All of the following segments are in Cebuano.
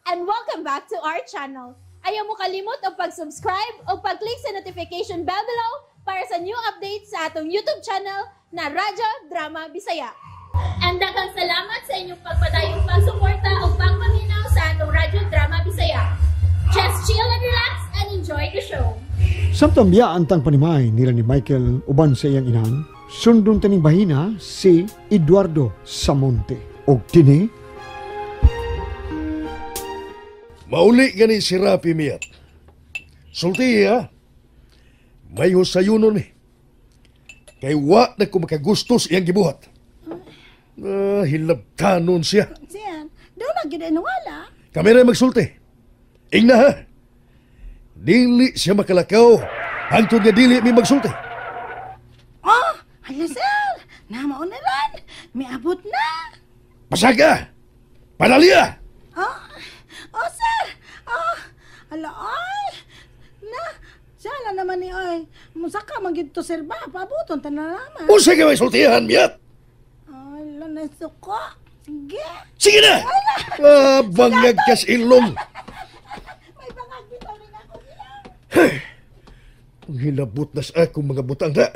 And welcome back to our channel. Ayaw mo kalimot og pag-subscribe o pag-click sa notification bell below para sa new updates sa atong YouTube channel na Radyo Drama Bisaya. And daghang salamat sa inyong pagpadayong pagsuporta o pagpaminaw sa atong Radyo Drama Bisaya. Just chill and relax and enjoy the show. Samtang biyaan tang panimay nila ni Michael uban sa iyang inahan, sundon taning bahina si Eduardo Samonte. Og kini mauli gani si Rafi Miat. Sulti ha, may husayunon ni. Kay wa na ko makagusto sa iyang gibuhat. Ah, hilabtanon siya. Siyan, daw na gyud ay nawala. Kami na magsulti. Ingna ha. Dili siya makalakaw. Hangtod nga dili mi magsulti. Oh, hala sir. Namaon na ron. Miabot na. Pasaga! Panalia! Oh, oh sir. Oh, hala ay. Na, siya na naman ni oy. Musaka man gyud to sir ba? Pabuton ta na naman. Unsa kay may sultihan, Miat? Ala na suko. Sige. Sige na! Ah, bangag kas ilong. May bangag bitaw rin ako bilang. Ang hilabot na sa akong mga butang na.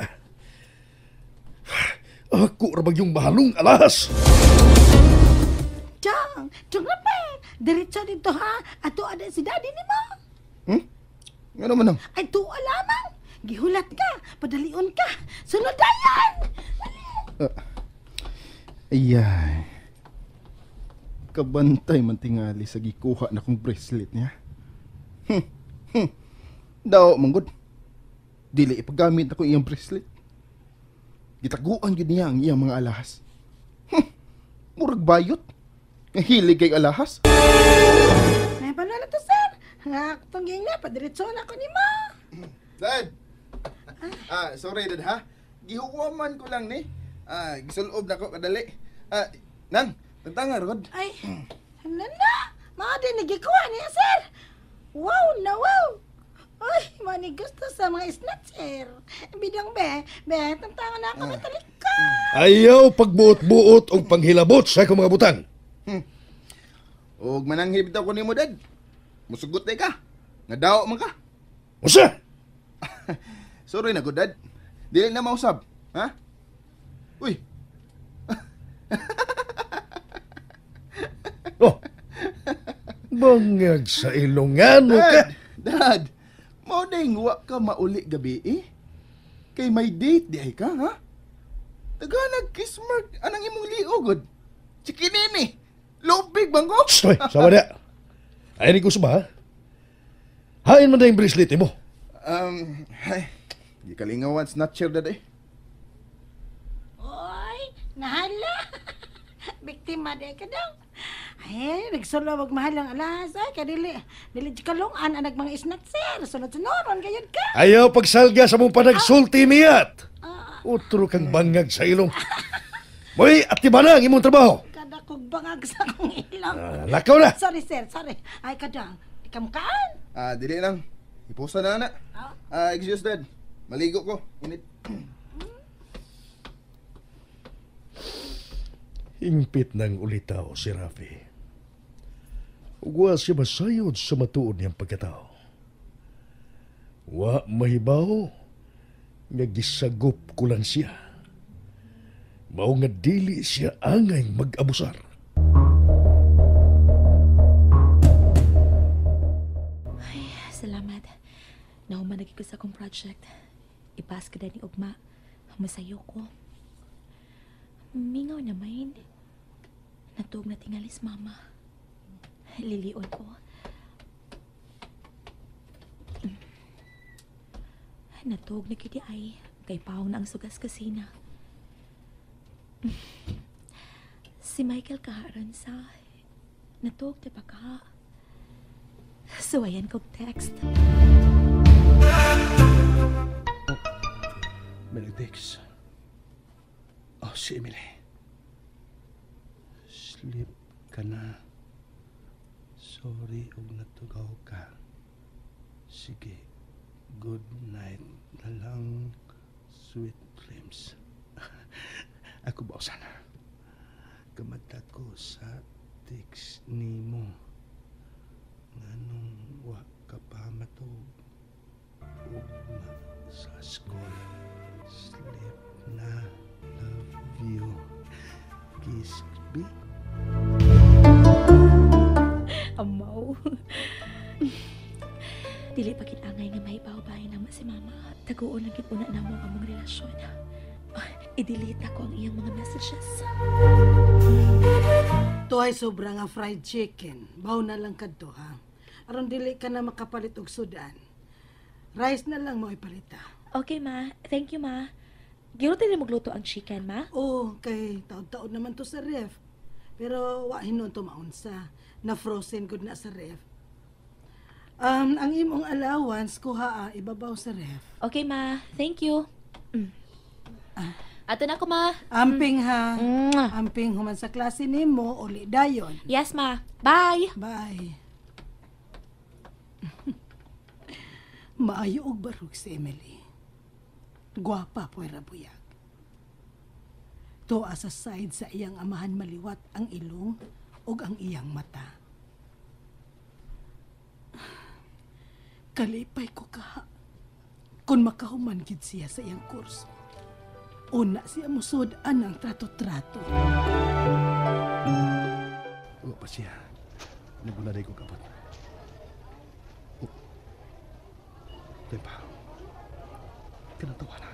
Ako ra yung mahalong alahas. Chong, chong na pa. Diretso dito ha. Ato ada si daddy ni mo. Ngano man ang? Ay tuwa lamang. Gihulat ka. Padalion ka. Sunod dayon. Ayay. Kabantay man tingali sa gikuha na kong bracelet niya. Daw, manggod. Dili ipagamit ako iyang bracelet. Gitaguan gyud niya ang iyang mga alahas. Murag bayot. Nga hilig kay alahas. May pala na to, sir. Atong ging na, padiretso na ko ni mo. Dad! Ah, sorry dad ha. Gihuwaman ko lang ni. Ah, gisulob na ko kadali. Ah, nang, tantanga rod. Ay, ano na? Mga din nagikuha niya, sir. Wow na wow. Ay, mga ni gusto sa mga snatcher. Bidang be, tantanga na ako may talikod. Ayaw pagbuot-buot og panghilabot sa akong mga butang. Og mananghib daw ko nimo dad. Musugot day ka. Nga daw man ka. Usa! Sorry na ko dad. Dili na mausab, ha? Uy. Oh. Bangag sa ilongano ka. Dad, dad. Mao ding wa ka mauli gabi eh. Kay may date di ay ka, ha? Taganag kiss mark anang imong liog gud. Chikinini. Lupig bang ko? Stoy, sama na. Ay ni gusto ba? Hain man na yung bracelet mo. Ay, di kalingawan snatcher dad eh. Oy, nahala. Biktima di ka daw. Ay, nagsulo wag mahal ang alas. Ay, kadili. Dili kalungan ang mga snatcher. Sunod-sunoron gayud ka. Ayaw pagsalga sa mong panagsulti, Miat. Utro kang bangag sa ilong. Moy, atiba na ang imong trabaho. Kada kog bangag sa akong ilong. Ah, lakaw na. Sorry, sir. Sorry. Ay, kadang. Di ka mukaan. Ah, dili lang. Ipusa na na. Ah, excuse dad. Maligo ko. Init. Hingpit ng ulitaw si Rafi. Ugwa siya masayod sa matuod niyang pagkatao. Wa mahibaw nga gisagop ko lang siya. Mao nga dili siya angay mag-abusar. Ay, salamat. Nahuman lagi ko sa akong project. Ipas ka ni Ugma. Masayo ko. Mingaw naman. Nagtuog na tingalis, mama. Lilion ko. Natuog na kiti ay. Kay paong na ang sugas kasina. Si Michael kaharan sa... Natuog na ba ka? So, ayan kong text. May nag-text. Oh, si Emily. Sleep ka na. Sorry og natugaw ka. Sige, good night na lang. Sweet dreams. Ako ba sana? Kamata ko sa text nimo. Nganong wa ka pa matug? Ugma sa school. Sleep na. Love you. Kiss me. Amaw. Dili pa gid angay nga mahibaw-bahin namo si mama. Taguon lang gid una namo ang among relasyon. I-delete ako ang iyang mga messages. Tuhay sobra nga fried chicken. Baw na lang kadto ha. Aron dili ka na makapalit og sudan. Rice na lang mo ipalit ha. Okay, ma. Thank you, ma. Giro din magluto ang chicken, ma? Oo, kay taod-taod naman to sa ref. Pero wa hinuon to maunsa. Na frozen good na sa ref. Ang imong allowance kuha ibabaw sa ref. Okay, ma. Thank you. Ato na ko, ma. Amping ha. Mwah. Amping human sa klase nimo uli dayon. Yes, ma. Bye. Bye. Maayo og barug si Emily. Gwapa puwera buyag. Tuwa sa side sa iyang amahan maliwat ang ilong ug ang iyang mata. Kalipay ko kaha kung makahuman gid siya sa iyang kurso. Una siya musod-an ang trato-trato. Wa pa siya. Nagula ko kapot. Oh. Tempa. Kanatawa na.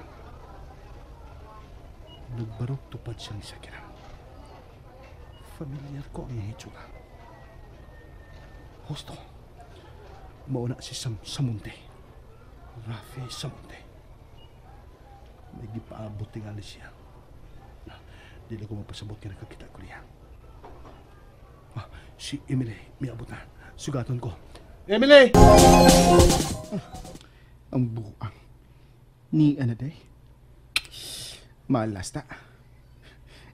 Nagbarok tupad siyang sakiran. Familiar ko ang iyang hitsura. Husto. Mauna si Sam Samonte. Rafi Samonte. May gipaabot tingali siya. Di na ko mapasabot nga nakakita ko niya. Si Emily, may abot na. Sugaton ko. Emily! Ang buang. Ni ana day. Malas ta.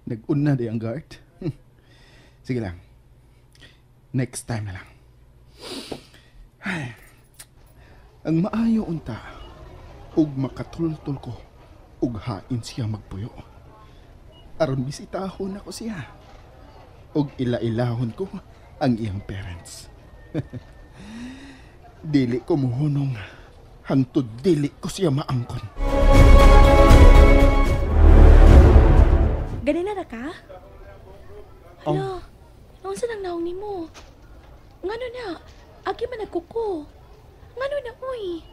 Nag-una day ang guard. Sige lang. Next time na lang. Ay. Ang maayo unta ug makatultol ko ug hain siya magpuyo. Aron bisitahon ako siya. Ug ila-ilahon ko ang iyang parents. Dili ko muhunong hangtod dili ko siya maangkon. Ganina ra ka? Hala, oh. Unsa nang naong nimo? Ngano na? Agi man nagkuko. Ngano na, uy?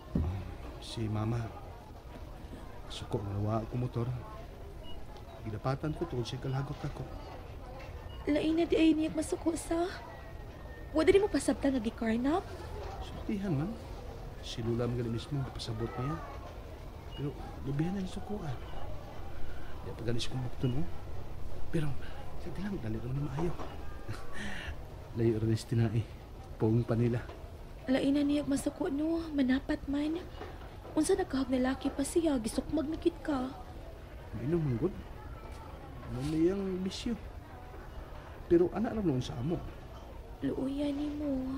Si mama. Suko nga wa ako motor. Gidapatan ko tungod sa kalagot ako. Lain na di ay niya masuko sa. Wala di mo pasabta nga gikarnap? Sultihan man. Si Lula man gali mismo pasabot niya. Pero lubihan na yung sukuan. Di pa gali siya kumukto no. Pero sige lang, dali naman na maayo. Layo rin si tinai. Poong pa nila. Lain na niya masuko no, manapat man. Unsa nagkahag na laki pa siya, gisukmag na kit ka. Mainom man gud. Mamayang bisyo. Pero anak lang noon sa amo. Luuyan ni mo.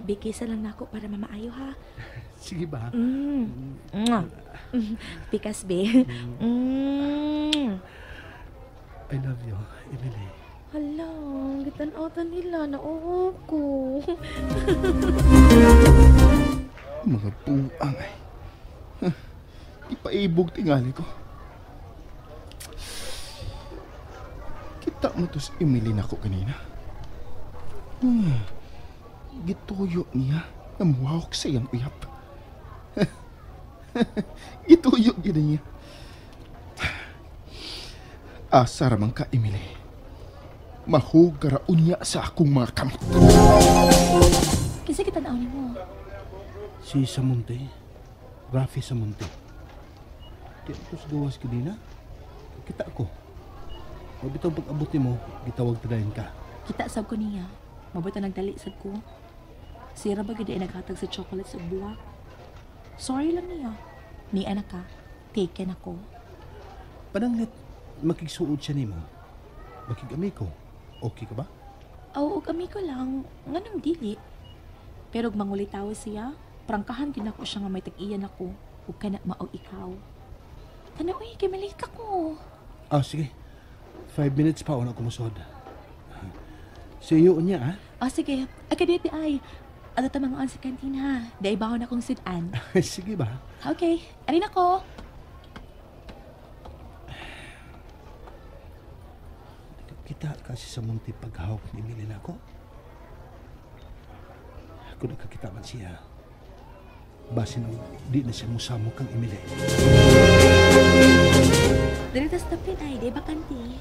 Bigisa lang nako para mamaayo ha. Sige ba? Pikas be. I love you, Emily. Hala, gitan-awtan nila na oo ko. Mga buang ay. Huh, ipaibog tingali ko. Kita mo to si Emily nako kanina. Gituyo niya na muhawak sa iyang uyap. Gituyo gina niya. Asa ramang ka, Emily. Mahugara unya sa akong mga kamot. Kinsa kita-naw nimo? Si Samonte. Rafi Samonte. Di ako sa gawas kanina. Kita ko. O bitong pag-abot nimo, gitawag tadayon ka. Kita sab ko niya. Mabuta nagdali sad ko. Sira ba gid ay naghatag sa chocolate sa buwak? Sorry lang niya. Ni anak ka, taken ako. Pananglit, makigsuod siya nimo. Makig-amiko. Okay ka ba? Oo, og amiko lang. Nganong dili. Pero og mangulitaw siya, prangkahan gid nako siya nga may tag-iyan ako. Ug kana mao ikaw. Tanaw, uy, kay malate ako. Ah, sige. 5 minutes pa una kumusod. See you unya, ha? O sige, akadete ay. Ano ta mga on sa kantin ha? Dahil baon akong sudan. Sige ba? Okay, arin ako. Kita kasi sa munti paghawak ni Emily na ako. Kung nakakita man siya, basin ang di na siya musamo kang Emily. Dito sa tapin ay, di ba kanti?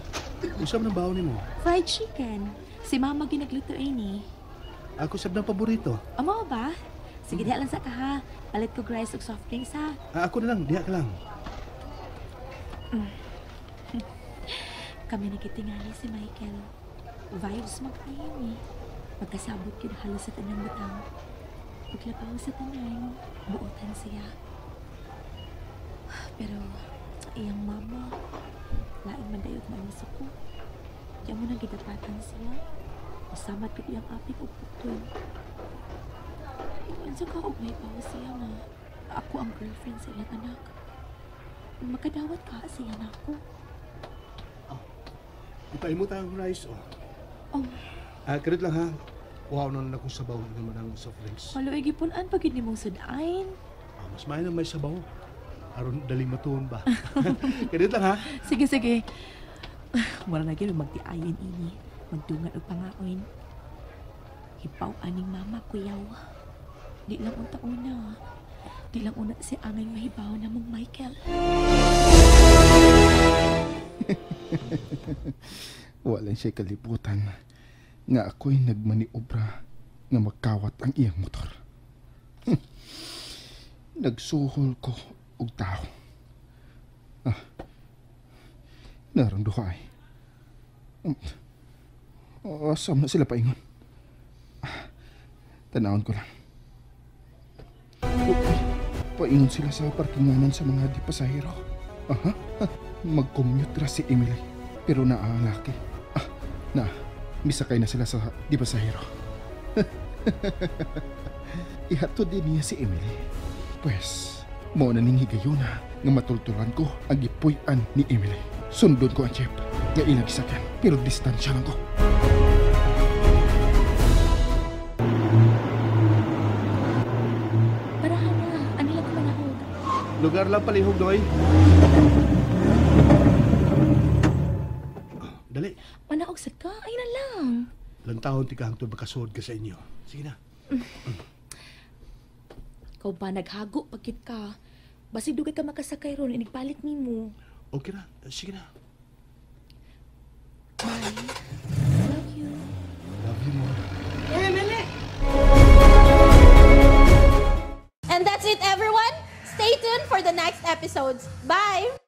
Usap ng baon nimo. Fried chicken. Si mama ginagluto ay ni. Ako sab ng paborito. Amo ba? Sige, diha lang sa ka ha. Palit ko rice ug soft drinks ha. Ah, ako na lang, diha ka lang. Kami nagkitingali si Michael. Vibes magkayo eh. Magkasabot yun halos sa tanang butang. Paglabaw sa tanan, buotan siya. Pero, iyang mama, lain man dayot maimasuko. Diyan mo nang gidapatan siya. Masamad ko iyang apik o putol. Unsa ka og may bawo siya nga ako ang girlfriend sa iyang anak. Makadawat ka sa iyang ako. Ipaimot ang rice, oh. Oh. Ah, karit lang ha. Wow, na lang akong sabaw naman ang soft drinks. Halo, igipunan pag hindi mong sudain. Ah, mas maayo na may sabaw. Aron daling matuon ba? Karit lang ha. Sige, sige. Wala na gyud magtiayon ini. Magdungan og pangaon. Hipaw aning mama kuyaw. Di lang unta una. Di lang una si angay mahibaw na mong Michael. Wala siya kalibutan nga ako'y nagmaniobra nga magkawat ang iyang motor. Nagsuhol ko og tao. Ah, narang duha ay. Asam na sila paingon. Ah, tanawon ko lang. Uy, paingon sila sa parkinganan sa mga di pasahero. Aha, mag-commute ra si Emily. Pero naaalaki. Ah, na, misakay na sila sa di pasahero. Ihatod din niya si Emily. Pues, mao na ning higayuna nga matultulan ko ang gipuy-an ni Emily. Sundon ko ang jeep nga ilang gisakyan, pero distansya lang ko. Parahan na, ano lang ko manahog? Lugar lang palihog, Doy. Dali. Manaog sa ka, ay na lang. Ilang taon ti ka hangtod makasuod ka sa inyo. Sige na. Ikaw ba naghago pagkit ka? Basig dugay ka makasakay ron, inigpalit nimo. Okay na, sige na. Bye. Love you. Love you more. Emily! And that's it, everyone. Stay tuned for the next episodes. Bye!